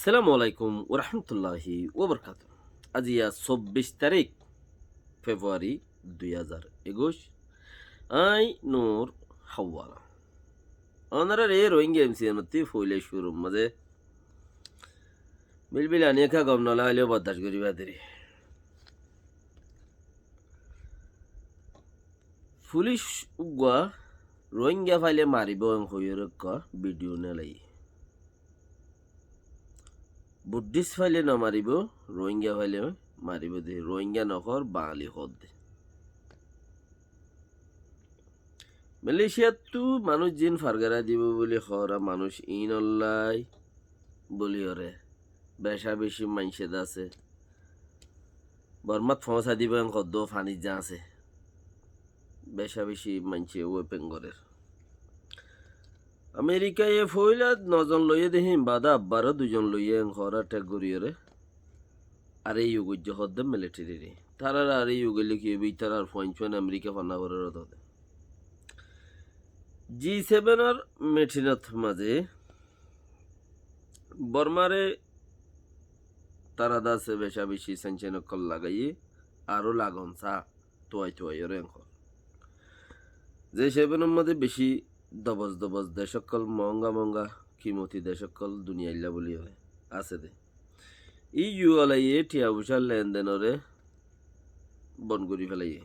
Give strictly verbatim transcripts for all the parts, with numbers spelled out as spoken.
Assalamu alaikum warahmatulláhi wabarakátuhu. Aijja sobbic tarík Februari dui házar ekuic. Añí Nur Hawala. Ónorare Rohingya MCN ottú foila cúrur mazé bilbil aní ekká gom no lagilé bordac goríba deri. Fulic uggúa Rohingya faile maribó en hoiyóre ekká video nelaiyé. Buddhist faile no maribó, Rohingya faile maribó de, Rohingya no hoór, Bangali hoór de. Malaysiattú manúic zin fargara dibou buli hoóra manúic iínollá buli hoóre beca beci maincé de asé. Bormát foóñsai dibou en hoddé fanir zan asé. Beca beci maincé weapon gorér. Amerikaye foóila no zon loiyé de hín baade abbaró dui zon loiyé en hoóra thek goríyoré. Ar e yug goijjé hoddé military re. Tarare ar e yug goillé ki óibo, ítarar fuain fuain Amerika fanna gorér hoddé. G seven or meeting ot mazé Bormare tara de asé beca beci sanction okkol lagaiyé, aró lagon sa tuai tuai ore en hoór. G seven or mazé beci dobos dobos dec okkol, monga monga kimoti dec okkol duniyailla buli ore asé de. E U olaye thiya foicá lendenoré bon gorí felaiyé.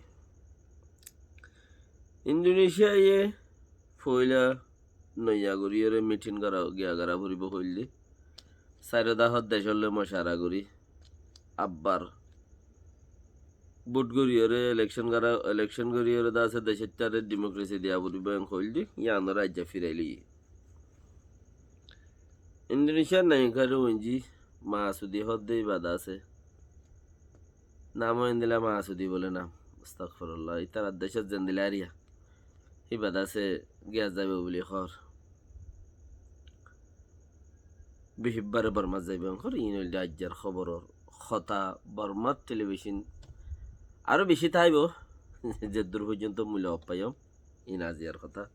Indonesia ye foila noiya goríyoré meeting gora, giya gora foribó hoilde. Sairó dahór decólloi mocara gorí abbar vote goríyoré election gora, election goríyoré de asé decóttáre democracy diya foribó en hoilde, yíanoré aijja firai loiyé. Indonesia naiyokar uinji Masudi hoddé ibá de asé. Nam ó endilla Masudi bole nam. Astagfirullah. Ítarar decót zendilla ariya. Ibá de asé giya zaibo buli hoór. Bihibbare Bormát zaibo en hoór. Iín óilde aijjar hóboror hotá. Bormát television aró beci táibo. Zeddur foijjonto mui loob faiyum. Iín aijjar hotá.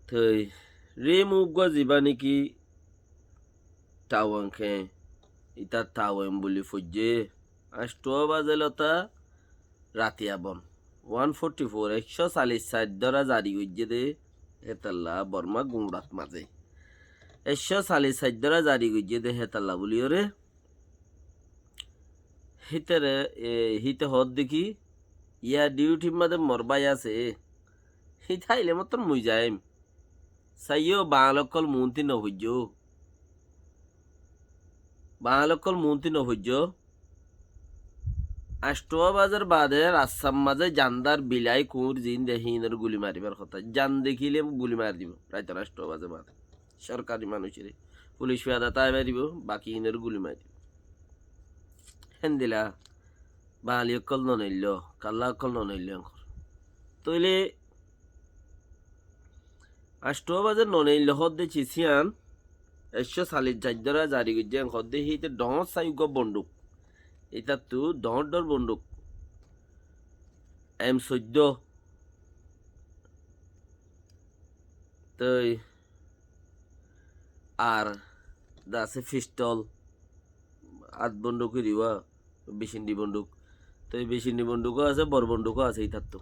Toi rim uggúa zibá niki Taiwan ke, ita Taiwan buli foijjé. Añcthuá baze lota ratiya bon. One forty four, ekcó callic sair dóra zari goijjé de hétalla Bormá guñçat mazé. Ekcó callic sair dóra zari goijjé de hétalla buli ore. Hítare, e, híte hoódde ki, yá duty mazé mor bái asé. Híte aile mottor mui zaim. Saiyó, Bangal ókkol muúnti nofoijjó. Bangal ókkol muúnti nofoijjó. Añcthuá bazar baade rastar mazé zandar, bilai, kuñr ziín de híinor guli maribar hotá. Zan dekíle guli mari dibou. Raitor añcthuá bazar baade. Sorkari manúicoré. Fulic fiyada táiba dibou, baki híinor guli mari dibou. Héndilla Bangali ókkol noneilló, kalla ókkol noneilló en hoór. Tóile añcthuá bazar noneilló hoódde cis yían, ekcó callic sair dóra zari goijjé en hoódde, híte dhoóñr sai uggúa bonduk. Ítattu dhoóñr dhoóñr bonduk. M soiddó. Toi ar de asé pistol, át bonduk iriwá, bicindi bonduk. Toi bicindi bondukó asé, bor bondukó asé ítattu.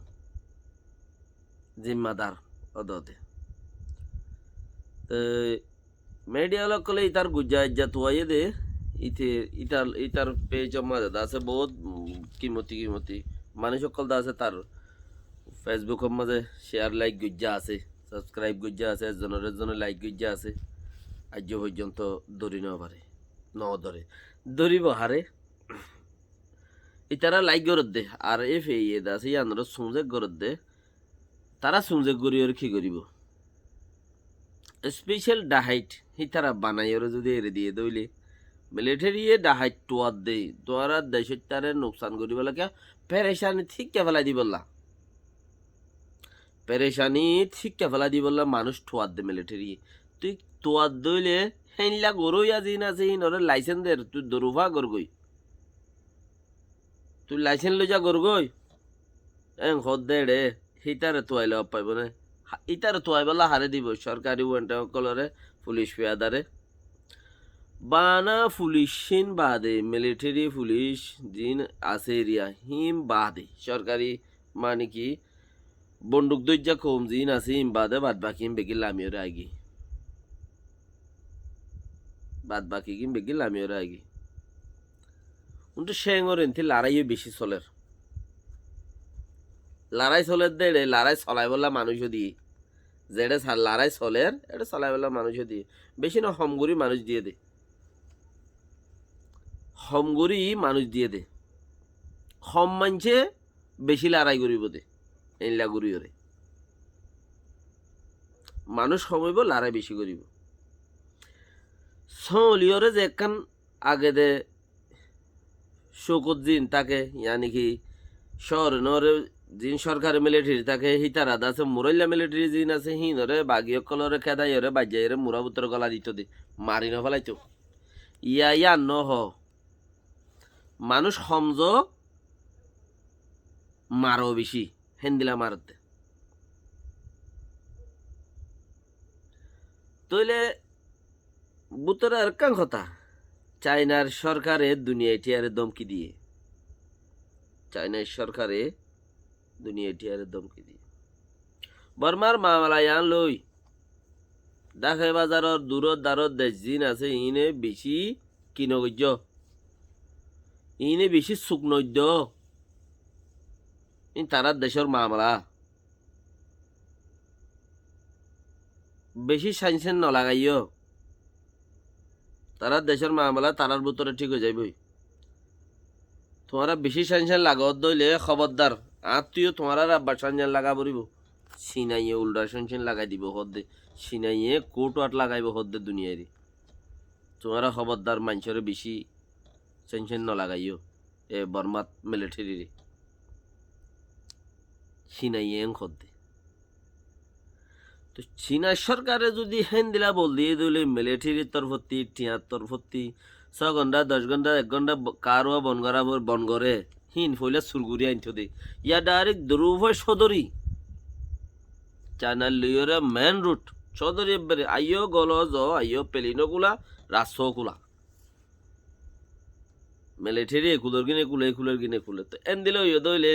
Zimmadar ódode. Toi media ókkole ítar gujja aijja tuwaiyé de, íte, ítar, ítar page or mazé de asé bout, mm, kimoti kimoti manúic ókkol de asé tar Facebook or mazé share like goijja asé, subscribe goijja asé, ekzonor ekzone like goijja asé. Aijjo foijjonto dóri no fare, no dóre. Dóribo hare? Ítara like goredde, ar F A A de asé, yíanoré suñzek goredde. Tará suñzek gorí ore ki goríbo? Special dahait hítara banaiyóre zudi eri diyé dóile, militariye dahait tuadde, tuára decóttáre nuksan goríbolla, kiya, perecani thíkka felai dibolla. Perecani thíkka felai dibolla manúic tuadde militariye. Tui tuadde óile héinla goróya ziín asé híinoré laisen der, tui dorufa gorgói. Tui laisen loiza gorgói. En hoódde eçé, hítare tuaile op faibó né? Ha-, ítare tuaibolla haré dibo? Sorkari uenta ókkolore, fulic fiyadare. Bana fulic hín baade, militeri fulic ziín asé eriya hín baade, sorkari mani ki bonduk dóijja koum ziín asé hín baade bad baki hín beggín lamiyoré aigiyé. Bad baki gín beggín lamiyoré aigiyé. Untu céngor enti larái yó bicí solér. Larái solér dé eçé larái solaibólla manúic yó diyé. Zeçé sar larái solér, eçé solaibólla manúic yó diyé. Bicí no hom gorí manúic diyé dé. Hom gorí manúic diyé dé. Hom maincé bicí larái goríbou dé. Éilla goríyoré. Manúic hom óibou, larái bicí goríbou. Sóoliyoré ze ekkán agede Cóukot ziín táke, yáni ki cóorinóre ziín sorkari militeri táke, hítara dase muráilla militeri ziín asé, híinoré bagi ókkolóre kédaiyoré baijjaiyoré murá bútore góla dito de, mari nofélaito. Yá, yían nohó. Manúic hom zo, maro bicí, héndila maredde. Tóile bútore arekkán hotá, Cainar sorkare duniyai thíyare dómki diyé. Cainar sorkare duniyai thíyare dómki diyé. Bormar mamala yián loi Dhákai bazaror duror daror dec ziín asé, iíne bicí ki nogoijjó? Iíne bicí suk noiddo. Iín tarár decór mamala. Bicí caincen nolagaiyó. Tarár decór mamala tarár bútore thík ói zaiboi. Tuáñra bicí caincen lagaódde óile hóbordar, añáttu yó tuáñrár abbar caincen laga foribó. Cinaiye uldha caincen lagai dibou hoódde. Cinaiye kóuth-uáth lagaibou hoódde duniyaire. Tuáñra hóbordar, maincóre bicí caincen nolagaiyó. E Bormát militherire. Cinaiye eén hoódde. Toi Cina sorkare zodi héndila bol diyé dé óile militerir torfótti, thiañr torfótti, só gonthá, doc gonthá, ek gonthá bo-, car-uá bon gorá for-, bon goré, híin foila sur gorí ainto dé. Yá dhairek durufói sódori. Cainar loiyóre main rud, sódori ebbere, aiyó golo zo, aiyó pelino kula, rassó kula. Militeri ekulor gín ekule, ekulor gín ekule. Toi endila óiye dé óile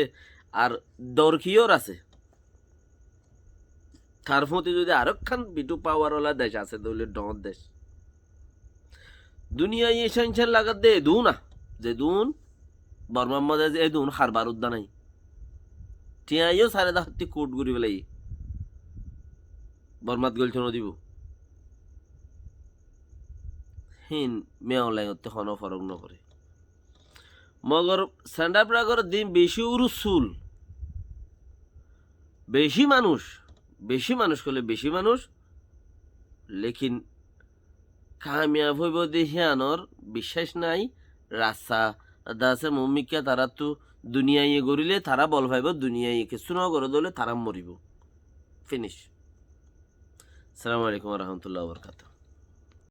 ar dor kiyór asé? Tar fúti zodi arekkán bitu pawar ola dec asé dé óile dhoóñr dec. Duniyaiye caincen lagadde edún a, zedún Bormar mazé edún harbar uddá nái. Thiañ yó sare dahatti kut gori félaiye. Bormat goilto nodibou. Híin Min Aung Hlaing ottú honó forok noforé. Mogor Sendai Pragar din bicí urusul. Bicí manúic, bicí manúic hoilé bicí manúic. Lekin kamiyab óibo de híanor biccác nái. Rasta dase mummikká taráttu duniyaiye goríle tará bol faibó, duniyaiye kessú nogoré dóile tará moribó. Finish. Assalamu alaikum wa rahmatullahi wa barakatuhu.